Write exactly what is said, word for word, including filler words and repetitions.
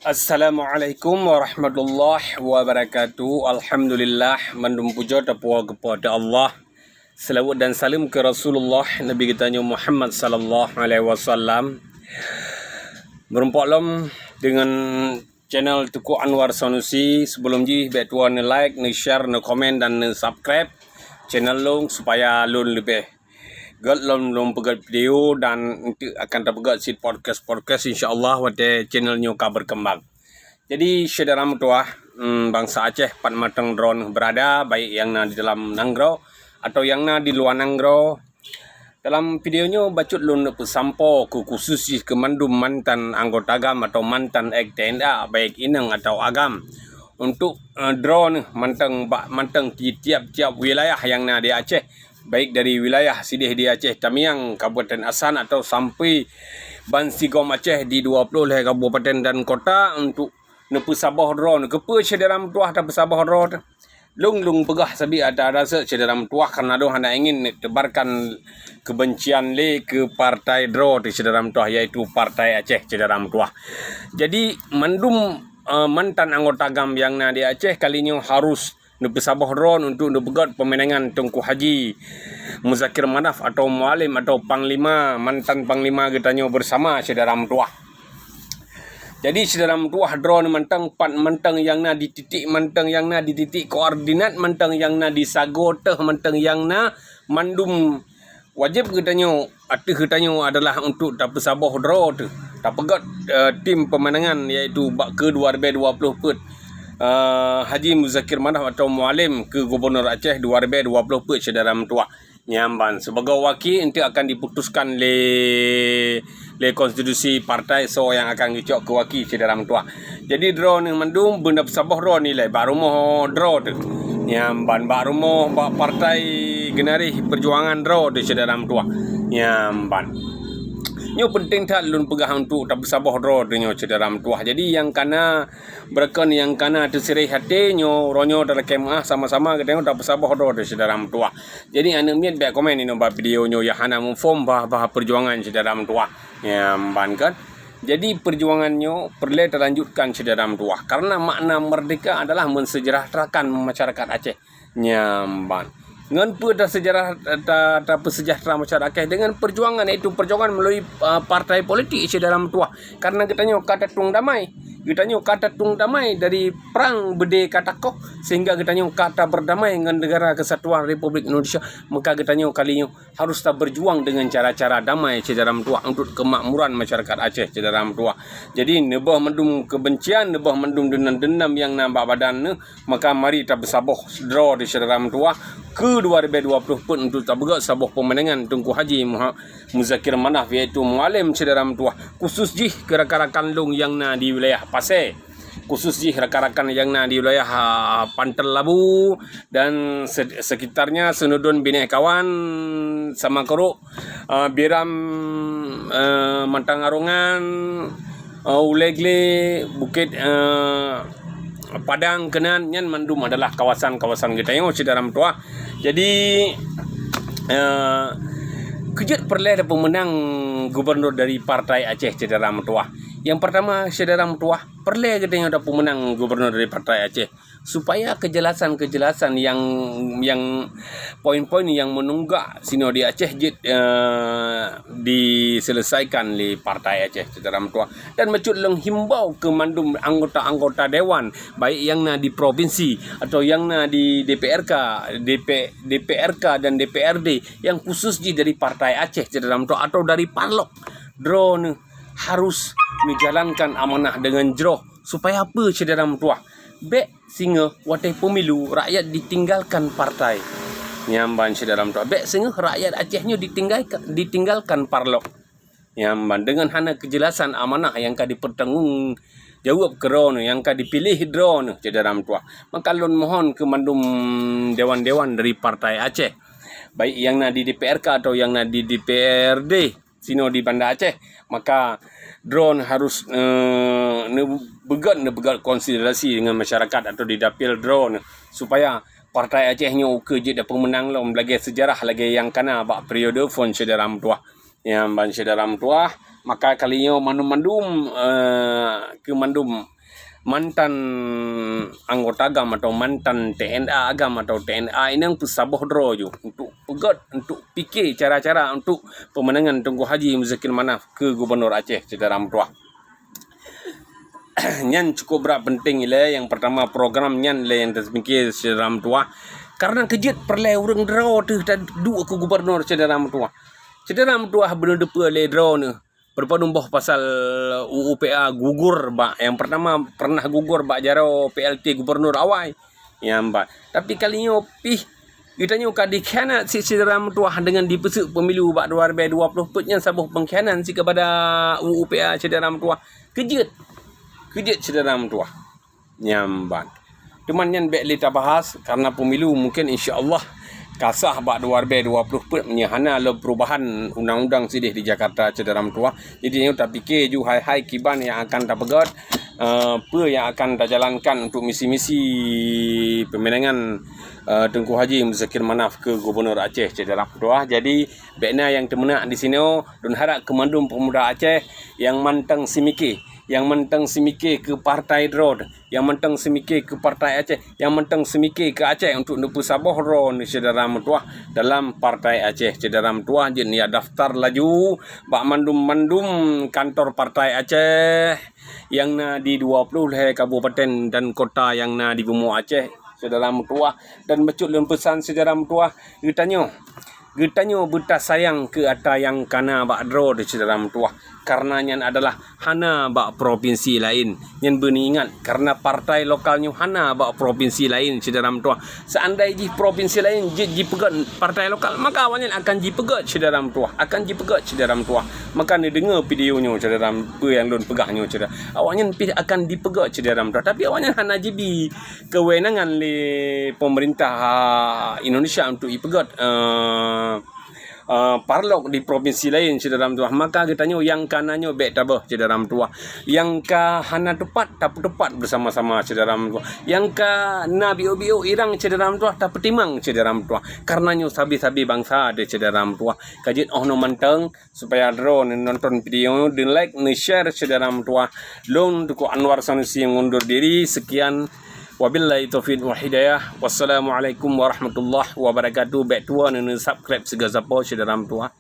Assalamualaikum warahmatullahi wabarakatuh. Alhamdulillah, mandum puja tapuwoe keu Po teu Allah. Selawat dan saleuem keu Rasulullah, Nabi geutanyoe Muhammad sallallahu alaihi wasallam. Meurumpok lom deungon channel Teuku Anwar Sanusi. Sebelum jih, bèk tuwoe neu-like, neu-share, neu-komen dan neu-subscribe channel lôn supaya lôn leubeh gèt lom lôn peugèt video dan eunteuk akan tapeugèt cit podcast-podcast, insya Allah watèe channel nyoe ka berkembang. Jadi syedara meutuwah, em, bansa Aceh pat mantong droeneuh beurada, baik nyang na di dalam nanggroe atau nyang na di luwa nanggroe. Dalam video nyoe bacut lôn neuk peusampoe keu khusus jih keu mandum mantan anggota GAM atau mantan ek T N A, baik inong atau agam. Untuk, eh, droeneuh mantong bak mantong di tiap-tiap wilayah nyang na di Aceh, baik dari wilayah sideh di Aceh Tamiang, Kabupaten Asan atau sampai bansigom Aceh di dua ploh lhèe kabupaten dan kota untuk neupeusaboh droeneuh. Keupeue syedara meutuwah tapeusaboh droe teuh? Lôn, lôn peugah sabé ata-ata seuet syedara meutuwah, karena lôn hana ingin tebarkan kebencian lé keu partai droe teuh syedara meutuwah, yaitu Partai Aceh syedara meutuwah. Jadi mandum, eh, mantan anggota GAM nyang na di Aceh kali nyoe harus neupeusaboh droeneuh untuk neupeugèt peumandangan Teungku Haji Muzakir Manaf atau Mualem atau Panglima, mantan Panglima geutanyoe bersama syedara meutuwah. Jadi syedara meutuwah droeneuh mantong pat mantong nyang na di titik, mantong nyang na di titik koordinat, mantong nyang na di sagoe teuh, mantong nyang na mandum wajéb geutanyoe ateueh geutanyoe adalah untuk tapeusaboh droe teuh, tapeugèt, eh, tim peumandangan, yaitu bak keu dua ribèe dua ploh peuet, eh, Haji Muzakir Manaf atau Mualem keu Gubernur Aceh dua ribèe dua ploh peuet syedara meutuwah. Nyan ban, sibagoe waki eunteuk akan diputuskan lé, lé konstitusi partai soe nyang akan geucok keu waki syedara meutuwah. Jadi droeneuh mandum beuna peusaboh droe nilai bak rumoh droe teuh. Nyan ban bak rumoh, bak partai geunaréh peujuangan droe teuh syedara meutuwah. Nyan ban. Nyoe peunteng that lôn peugah untuk tapeusaboh droe teuh nyoe syedara meutuwah. Jadi nyang kana beureukan nyang kana teusiréh até nyoe, uroe nyoe talakèe meu'ah sama-sama geutanyoe tapeusaboh droe teuh syedara meutuwah. Jadi aneuk miet bèk komen inoe bak video nyoe nyang hana muphom bah-bah peujuangan syedara meutuwah. Nyan ban kan. Jadi peujuangan nyoe peureulèe talanjutkan syedara meutuwah. Karena makna merdeka adalah mensejahterakan masyarakat Aceh. Nyan ban. Ngon peue taseujarah-, ta-, tapeusejahtera masyarakat Aceh? Dengan perjuangan, yaitu perjuangan melalui, uh, partai politik syedara meutuwah. Karena geutanyoe ka tatueng damai. Geutanyoe ka tatueng damai dari perang beudé ka takoh, sehingga geutanyoe ka taberdamai ngon Negara Kesatuan Republik Indonesia. Maka geutanyoe kali nyoe harus tabeujuang dengan cara-cara damai syedara meutuwah untuk kemakmuran masyarakat Aceh syedara meutuwah. Jadi neubôh mandum kebencian, neubôh mandum deundam-deundam nyang na bak badan neuh, maka mari tapeusaboh droe teuh syedara meutuwah keu dua ribèe dua ploh peuet untuk tapeugèt saboh peumandangan Teungku Haji Muha-, Muzakir Manaf, yaitu Mualem syedara meutuwah, khusus jih keu rakan-rakan lôn nyang na di wilayah Pasè. Khusus jih rakan-rakan nyang na di wilayah, ah, Pantel Labu dan se-, sekitarnya, Seunudon Binéh Kawan, Samakheurok, ah, Biram, eh, Mantang Arongan, eh, Ulèe Glé, Bukét, eh, Padang keunan, nyan mandum adalah kawasan-kawasan geutanyoe syedara meutuwah. Jadi, eh, keu jeuet peureulèe tapeumeunang gubernur dari Partai Aceh syedara meutuwah. Nyang pertama syedara meutuwah, peureulèe geutanyoe tapeumeunang gubernur dari Partai Aceh, supaya kejelasan-kejelasan nyang, nyang poin-poin nyang meununggak sinoe di Aceh jeuet, eh, diselesaikan lé Partai Aceh syedara meutuwah. Dan bacut lôn himbau keu mandum anggota-anggota dewan, baik nyang na di provinsi atau nyang na di D P R K, D P, D P R K dan D P R D, nyang khusus jih dari Partai Aceh syedara meutuwah atau dari Parlok, droeneuh harus neujalankan amanah deungon jroh. Supaya peue syedara meutuwah? Bèk singoh watèe pemilu rakyat ditinggalkan partai. Nyan ban syedara meutuwah. Bèk singoh rakyat Aceh nyoe ditinggalka-, ditinggalkan Parlok. Nyan ban deungon hana keujelasan amanah nyang ka dipeutanggongjaweueb keu droeneuh, nyang ka dipiléh droeneuh syedara meutuwah. Maka lôn mohon keu mandum dewan-dewan dari Partai Aceh, baik nyang na di D P R K atau nyang na di D P R D, sinoe di Banda Aceh, maka droeneuh harus, eh, neubeugèt, neubeugèt konsiderasi deungon masyarakat atau di dapil droeneuh, supaya Partai Aceh nyoe ukeue jeuet tapeumeunang lom lagèe seujarah lagèe nyang kana bak periode phon syedara meutuwah. Nyan ban syedara meutuwah, maka kali nyoe mandum-mandum, eh, keu mandum mantan anggota GAM atau mantan T N A GAM atau T N A inong peusaboh droe ju untuk peugét, untuk pike cara-cara untuk peumenangan Teungku Haji Muzakir Manaf keu Gubernur Aceh, syedara meutuah. Nyan cukup brat penting ilée. Nyang pertama, program nyan lé nyang teupike, syedara meutuah. Karena keujeuet peureulée ureuëng droe teuh taduek keu gubernur, syedara meutuah. Syedara meutuah, beuneudeue peue lé droe neuh. Beupadum boh pasal U U P A gugur bak, nyang pertama pernah gugur bak jaroe P L T gubernur awai. Nyang ban. Tapi kali nyoe pih geutanyoe ka dikhianat cit, syedara meutuah, dengan dipeuseuk pemilu bak dua ribée dua puluh peuet nyan saboh pengkhianat cit kepada U U P A, syedara meutuah. Keujeuet. Keujeuet, syedara meutuah. Nyang ban. Teuma nyan bék lé tabahas, karena pemilu mungkin insya Allah ka sah bak dua ribée dua puluh peuet meunyoe hana lom perubahan undang-undang sideh di Jakarta, syedara meutuah. Jadi nyoe tapike ju hai-hai kiban nyang akan tapeugét, eh, peue nyang akan tajalankan untuk misi-misi peumenangan, eh, Teungku Haji Muzakir Manaf keu Gubernur Aceh, syedara meutuah. Jadi bék na nyang teumeunak di sinoe, lôn harap keu mandum pemuda Aceh nyang mantong seumike, nyang mantong seumike keu partai droe, nyang mantong seumike keu partai Aceh, nyang mantong seumike keu Aceh untuk neupeusaboh droe neuh, syedara meutuah, dalam partai Aceh, syedara meutuah. Jeuet ya daftar laju bak mandum-mandum kantor partai Aceh nyang na di dua puluh lhée kabupaten dan kota nyang na di bumoe Aceh, syedara meutuah. Dan bacut lôn peusan, syedara meutuah, geutanyoe Geutanyoe beutasayang keu ata nyang ka na bak droe teuh, syedara meutuah, kareuna nyan adalah hana bak propinsi laén. Nyan beuneuingat, kareuna partai lokal nyoe hana bak propinsi laén, syedara meutuah. Seandai jih propinsi laén jeuet jipeugét partai lokal, maka awaknyan akan jipeugét, syedara meutuah, akan jipeugét, syedara meutuah. Maka neudeungoe video nyoe, syedara, peue nyang lôn peugah nyoe, syedara. Awaknyan pih akan dipeugét, syedara meutuah, tapi awaknyan hana jibi kewenangan lé pemerintah Indonesia untuk ipeugét, eh, eh, parlok di propinsi laén, syedara meutuah. Maka geutanyoe nyang ka na nyoe bék tabeuh, syedara meutuah. Nyang ka hana teupat, tapeuteupat beusama-sama, syedara meutuah. Nyang ka na biôk-biôk irang, syedara meutuah, tapeutimang, syedara meutuah. Kareuna nyoe sabe-sabe bansa teuh, syedara meutuah. Ka jeuet 'oh noe mantong, supaya droe nonton video nyoe, di-like, neu-share, syedara meutuah. Lôn Teungku Anwar Sanusi ngundur diri. Sekian. Wabillahi taufiq wal hidayah. Wassalamualaikum warahmatullahi wabarakatuh. Bék tuwo neu-, neu-subscribe siga sapo, syedara meutuah.